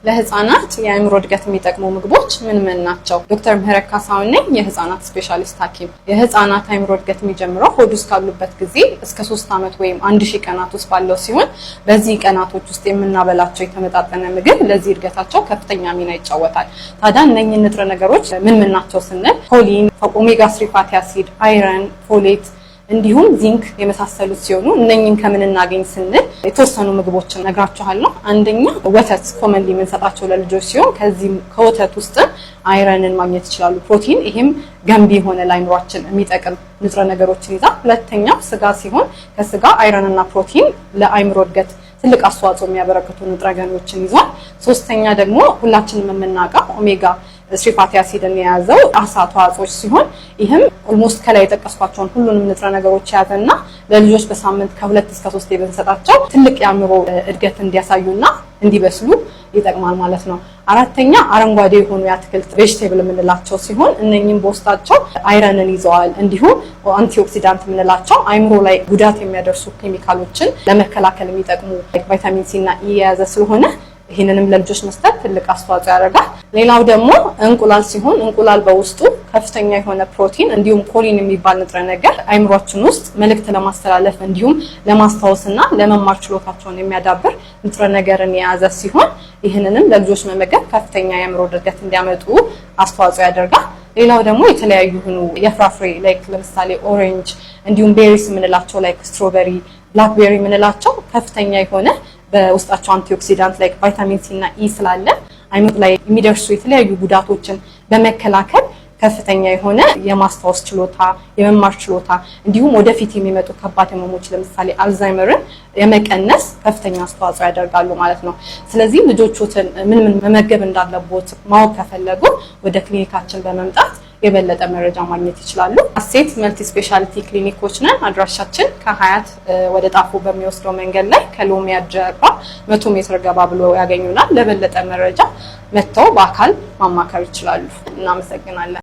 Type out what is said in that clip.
ለህፃናት የአእምሮ እድገት የሚጠቅሙ ምግቦች ምን ምን ናቸው? ዶክተር ምህረት ካሳሁን ነኝ፣ የህፃናት ስፔሻሊስት ሐኪም። የህፃናት አእምሮ እድገት የሚጀምረው ሆድ ውስጥ ካሉበት ጊዜ እስከ 3 ዓመት ወይም 1000 ቀናት ውስጥ ባለው ሲሆን በዚህ ቀናቶች ውስጥ የምናበላቸው የተመጣጠነ ምግብ ለዚህ እድገታቸው ከፍተኛ ሚና ይጫወታል። ታዲያ እነኚህ ንጥረ ነገሮች ምን ምን ናቸው ስንል choline፣ omega 3 fatty acid፣ iron፣ folate እንዲሁም ዚንክ የመሳሰሉት ሲሆኑ እነኝን ከምን እናገኝ ስንል የተወሰኑ ምግቦችን ነግራችኋለሁ። አንደኛ ወተት commonly የምንሰጣቸው ለልጆች ሲሆን ከዚህም ከወተት ውስጥ iron ን ማግኘት ይችላሉ። ፕሮቲን፣ ይሄም ገንቢ የሆነ ለአይምሯችን የሚጠቅም ንጥረ ነገሮችን ይዛል። ሁለተኛው ስጋ ሲሆን ከስጋ iron እና ፕሮቲን ለአይምሮ እድገት ትልቅ አስተዋጽኦ የሚያበረክቱ ንጥረ ነገሮችን ይዟል። ሶስተኛ ደግሞ ሁላችንም የምናውቀው omega 3 fatty acid ን የያዘው አሳ ተዋጽኦች ሲሆን ይህም almost ከላይ የጠቀስኳቸውን ሁሉንም ንጥረ ነገሮች የያዘና ለልጆች በሳምንት ከሁለት እስከ ሶስት ብንሰጣቸው ትልቅ የአእምሮ እድገት እንዲያሳዩና እንዲበስሉ ይጠቅማል ማለት ነው። አራተኛ አረንጓዴ የሆኑ የአትክልት vegetable የምንላቸው ሲሆን እነኝም በውስጣቸው iron ን ይዘዋል። እንዲሁም antioxidant የምንላቸው አይምሮ ላይ ጉዳት የሚያደርሱ ኬሚካሎችን ለመከላከል የሚጠቅሙ vitamin C እና E የያዘ ስለሆነ ይህንንም ለልጆች መስጠት ትልቅ አስተዋጽኦ ያደርጋል። ሌላው ደግሞ እንቁላል ሲሆን እንቁላል በውስጡ ከፍተኛ የሆነ ፕሮቲን እንዲሁም choline የሚባል ንጥረ ነገር አይምሯችን ውስጥ መልእክት ለማስተላለፍ እንዲሁም ለማስታወስና ለመማር ችሎታቸውን የሚያዳብር ንጥረ ነገርን የያዘ ሲሆን ይህንንም ለልጆች መመገብ ከፍተኛ የአእምሮ እድገት እንዲያመጡ አስተዋጽኦ ያደርጋል። ሌላው ደግሞ የተለያዩ የሆኑ የፍራፍሬ like ለምሳሌ orange እንዲሁም berries የምንላቸው like strawberry፣ blackberry የምንላቸው ከፍተኛ የሆነ በውስጣቸው antioxidant like vitamin C እና E ስላለ አይምሮ ላይ የሚደርሱ የተለያዩ ጉዳቶችን በመከላከል ከፍተኛ የሆነ የማስታወስ ችሎታ፣ የመማር ችሎታ እንዲሁም ወደፊት የሚመጡ ከባድ ህመሞች ለምሳሌ አልዛይመርን የመቀነስ ከፍተኛ አስተዋጽኦ ያደርጋሉ ማለት ነው። ስለዚህ ልጆቹትን ምን ምን መመገብ እንዳለቦት ማወቅ ከፈለጉ ወደ ክሊኒካችን በመምጣት የበለጠ መረጃ ማግኘት ይችላሉ። ሀሴት multi specialty ክሊኒኮች ነን። አድራሻችን ከሀያት ወደ ጣፎ በሚወስደው መንገድ ላይ ከሎሚያ ጀርባ 100 ሜትር ገባ ብሎ ያገኙናል። ለበለጠ መረጃ መጥተው በአካል ማማከር ይችላሉ። እናመሰግናለን።